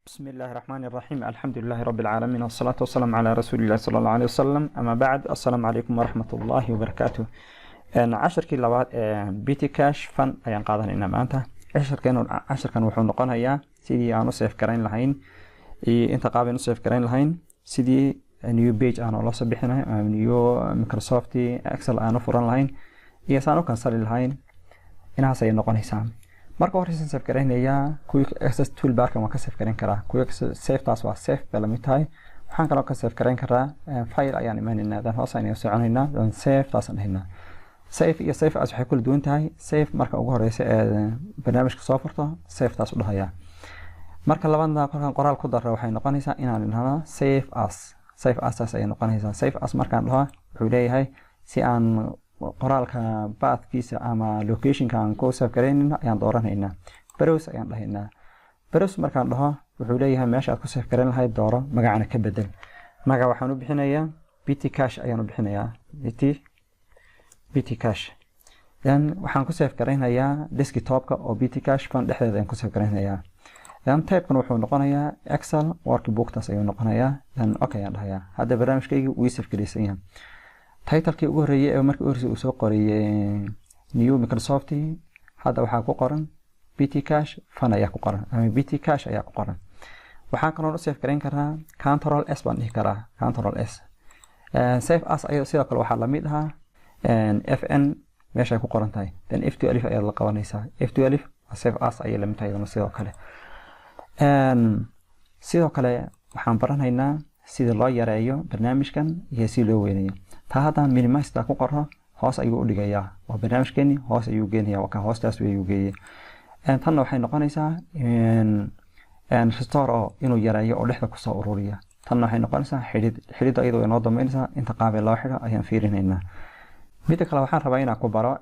بسم الله الرحمن الرحيم، الحمد لله رب العالمين، والصلاة والسلام على رسول الله صلى الله عليه وسلم، أما بعد، السلام عليكم ورحمة الله وبركاته. Casharkii labaad ee Petty Cash Fund ayaan qaadanaynaa maanta. Casharkan wuxuu noqonayaa sidii aan u save garayn lahayn iyo inta qaab aan u save garayn lahayn, sidii new page aan ula soo bixin lahayn ama new Microsoft Excel aan u furan lahayn iyo saan u cancel lahayn. Inahaas ayay noqonaysaa. Marka horeysan save garaynayaa Quick Access Toolbarkan waan ka save garayn karaa. Quick Save taas waa save bay lamid tahay. Waxaan kaloo ka save garayn karaa file ayaan imanaynaa, dan hoos ayaan soconaynaa, dan save taasaan dhahaynaa. Save iyo save as waxay kula duwan tahay: save marka ugu horeysa ee barnaamijka soo furto save taas u dhahayaa. Marka labaadna, kolkaan qoraal ku darro, waxay noqonaysaa inaan idhahno save as. Save as taas ayay noqonaysaa. Save as markaan dhaho, wuxuu leeyahay si aan qoraalka pathkiisa ama locationka aan ku save garaynayno ayaan dooranaynaa. Browse ayaan dhahaynaa. Browse markaan dhaho, wuxuu leeyahay meesha aad ku save garayn lahayd dooro, magacana ka bedel. Magaca waxaan u bixinayaa Petty Cash ayaan u bixinayaa, Petty Cash. Then waxaan ku save garaynayaa desktopka oo Petty Cash Fund dhexdeeda ayaan ku save garaynayaa. Then typekan wuxuu noqonayaa Excel workbooktaas ayuu noqonayaa. Then okay ayaan dhahayaa. Hadda barnaamijkayga wuu save garaysan yahay. Titlekii ugu horreeyay ee markii ugu horreysay uu soo qorayay new Microsoft, hadda waxaa ku qoran Petty Cash Fund ayaa ku qoran ama Petty Cash ayaa ku qoran. Waxaan kaloo u save garayn karaa Control S baan dhihi karaa, Control S. Save as ayada sidoo kale waxaa lamid ahaa Fn meesha ay ku qoran tahay, then F12 ayaad la qabanaysaa. F12 save as ayay lamid tahay iyadana. Sidoo kale waxaan baranaynaa sida loo yareeyo barnaamijkan iyo si loo weyneeyo. Taa haddaan minimize ku qoro, hoos ayuu u dhigayaa oo barnaamijkeeni hoos ayuu geenayaa. Waa ka, hoostaas ayuu geeyay. Tanna waxay noqonaysaa restore oo inuu yareeyo oo dhexda kusoo ururiya. Tanna waxay noqonaysaa xidhid. Xidhidda iyadoo inoo dambeynaysaa, inta qaab ee loo xidho ayaan fiirinaynaa. Midda kale, waxaan rabaa inaan ku baro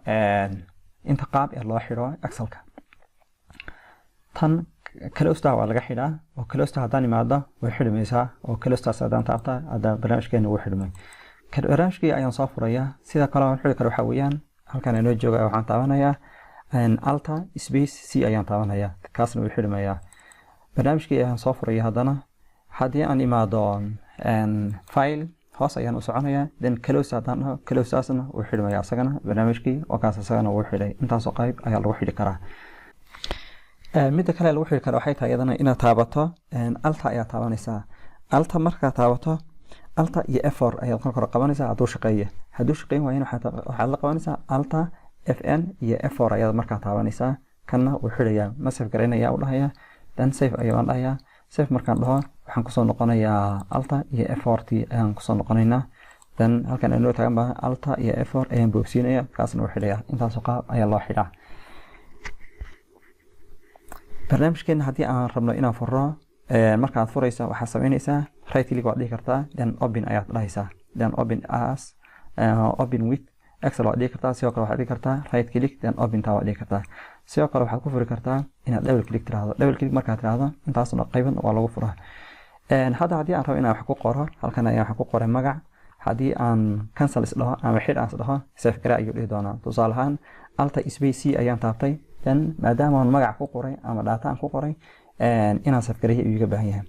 inta qaab ee loo xidho Excelka. Tan closeta waa laga xidhaa oo closeta haddaan imaado way xidhmaysaa, oo closetaas haddaan taabta, hadda barnaamijkeena wuu xidhmay. Barnaamijkii ayaan soo furayaa. Sida kale aan xidhi karo waxaa weeyaan halkan inoo jooga, waxaan taabanayaa Alt space C ayaan taabanayaa, kaasna wuu xidhmayaa. Barnaamijkii ayaan soo furaya. Haddana haddii aan imaado file, hoos ayaan u soconayaa, then close haddaan dhaho, closetaasna wuu xidhmayaa isagana barnaamijkii oo kaas isagana wuu xidhay. Intaasoo qayb ayaa lagu xidhi karaa. Midda kale lagu xidhi kara waxay tahay iyadana inaad taabato Alta ayaa taabanaysaa. Alta markaa taabato, Alta iyo F4 ayaad marka hore qabanaysaa hadduu shaqeeya. Hadduu shaqeyn waayana, waxaad la qabanaysaa Alta Fn iyo F4 ayaad markaa taabanaysaa. Kanna wuu xidhayaa. Ma save garaynaya u dhahayaa, then save ayaan dhahayaa. Save markaan dhaho, waxaan kusoo noqonayaa Alta iyo F4 t ayaan kusoo noqonaynaa. Then halkan anoo taagan baa Alta iyo F4 ayaan boogsiinaya, kaasna wuu xidhayaa. Intaasoo qaab ayaa loo xidhaa. Barnaamijkeena haddii aan rabno inaan furo, markaad furaysa waxaad samaynaysaa right click waad dhihi kartaa, then open ayaad dhahaysaa, then open as, open with Excel waad dhihi kartaa. Sidoo kale waxaad dhihi kartaa right click, then open taa waad dhihi kartaa. Sidoo kale waxaad ku furi kartaa inaad double click tiraahdo. Double click markaad tiraahdo, intaasna qayban waa lagu furaa. Hadda haddii aan rabo inaan wax ku qoro, halkan ayaan wax ku qoray magac. Haddii aan cancel is dhaho ama xidh aan is dhaho, save garee ayuu dhihi doonaa. Tusaale ahaan, Alta space C ayaan taabtay, then maadaama aan magac ku qoray ama data aan ku qoray, inaan save gareeyo ayuu iga baahan yahay.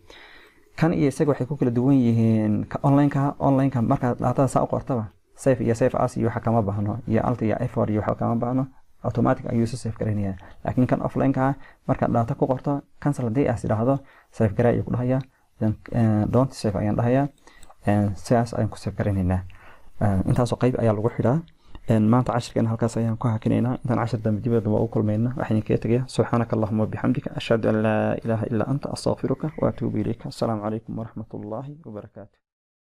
Kan iyo isaga waxay ku kala duwan yihiin onlineka. Onlineka markaad datada saa u qortaba, save iyo save as iyo waxa kama baahno, iyo Alt iyo F4 iyo waxa kama baahno, automatic ayuu isu save garaynayaa. Laakiin kan offline-ka, markaad data ku qorto, cancel haddii aad idhaahdo, save garee ayuu ku dhahayaa. Then don't save ayaan dhahayaa. Sidaas ayaan ku save garaynaynaa. Intaasoo qayb ayaa lagu xidhaa. Maanta cashirkeena halkaas ayaan ku hakinaynaa. Intaan cashir dambe dib dambe ugu kulmayna, waxaan idinkaga tegaya subxaanaka allahuma wabixamdika, ashhadu an laa ilaaha illaa anta, astaqfiruka wa atuubu ilayka. Asalaamu calaykum waraxmat ullaahi wabarakaatu.